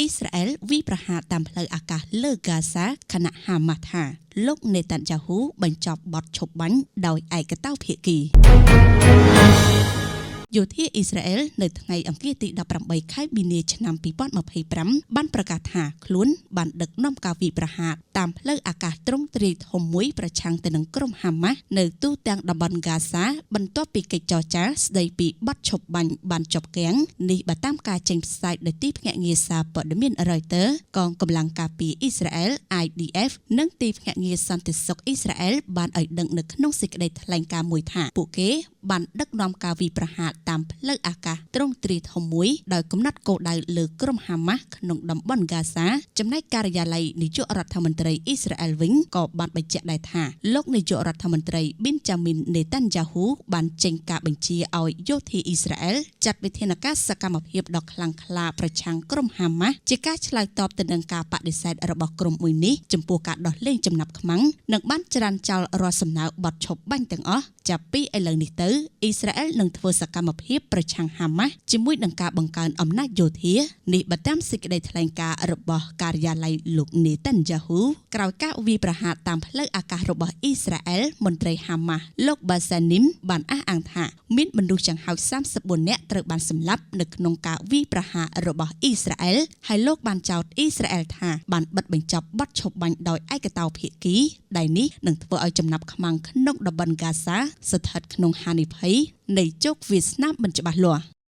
អ៊ីស្រាអែលវាយប្រហារតាមផ្លូវអាកាសលើហ្គាសាខណៈហាម៉ាស់ថាលោកនេតាន់យ៉ាហ៊ូបញ្ចប់បទឈប់បាញ់ដោយឯកតោភាគី យោធាអ៊ីស្រាអែលនៅថ្ងៃអង្គារទី18ខែមីនាឆ្នាំ2025បានប្រកាសថាខ្លួនបានដឹកនាំការវាយប្រហារតាមផ្លូវអាកាសទ្រង់ទ្រាយធំមួយប្រឆាំងទៅនឹងក្រុមហាម៉ាស់នៅទូទាំងតំបន់ហ្គាសាបន្ទាប់ពីកិច្ចចរចាស្ដីពីបទឈប់បាញ់បានចប់គាំងនេះបើតាមការចេញផ្សាយដោយទីភ្នាក់ងារសារព័ត៌មាន Reuters កងកម្លាំងការពារអ៊ីស្រាអែល IDF និងទីភ្នាក់ងារសន្តិសុខអ៊ីស្រាអែលបានឲ្យដឹងនៅក្នុងសេចក្តីថ្លែងការណ៍មួយថាពួកគេបានដឹកនាំការវាយប្រហារតាមផ្លូវអាកាសទ្រង់ទ្រាយធំមួយដោយកំណត់គោលដៅលើក្រុមហាម៉ាស់ក្នុងតំបន់ហ្គាសាចំណែកការិយាល័យនាយករដ្ឋមន្ត្រីអ៊ីស្រាអែលវិញក៏បានបញ្ជាក់ដែរថាលោកនាយករដ្ឋមន្ត្រីប៊ិនចាមីននេតាន់យ៉ាហ៊ូបានចេញការបញ្ជាឲ្យយោធាអ៊ីស្រាអែលចាត់វិធានការសកម្មភាពដ៏ខ្លាំងក្លាប្រឆាំងក្រុមហាម៉ាស់ជាការឆ្លើយតបទៅនឹងការបដិសេធរបស់ក្រុមមួយនេះចំពោះការដោះលែងចំណាប់ខ្មាំងនិងបានច្រានចោលរាល់សំណើបទឈប់បាញ់ទាំងអស់ចាប់ពីឥឡូវនេះទៅអ៊ីស្រាអែលនឹងធ្វើសកម្មភាពប្រឆាំងហាម៉ាស់ជាមួយនឹងការបង្កើនអំណាចយោធានេះបើតាមសេចក្តីថ្លែងការណ៍របស់ការិយាល័យលោកនេតាន់យ៉ាហ៊ូក្រោយការវាយប្រហារតាមផ្លូវអាកាសរបស់អ៊ីស្រាអែលមន្ត្រីហាម៉ាស់លោកបាសានីមបានអះអាងថាមានមនុស្សយ៉ាងហោច34នាក់ត្រូវបានសម្លាប់នៅក្នុងការវាយប្រហាររបស់អ៊ីស្រាអែលហើយលោកបានចោទអ៊ីស្រាអែលថាបានបិទបញ្ចប់បទឈប់បាញ់ដោយឯកតោភាគីដែលនេះនឹងធ្វើឲ្យចំណាប់ខ្មាំងក្នុងតំបន់ហ្គាសាស្ថិតក្នុងហានិភ័យនៃជោគវាសនាមិនច្បាស់លាស់។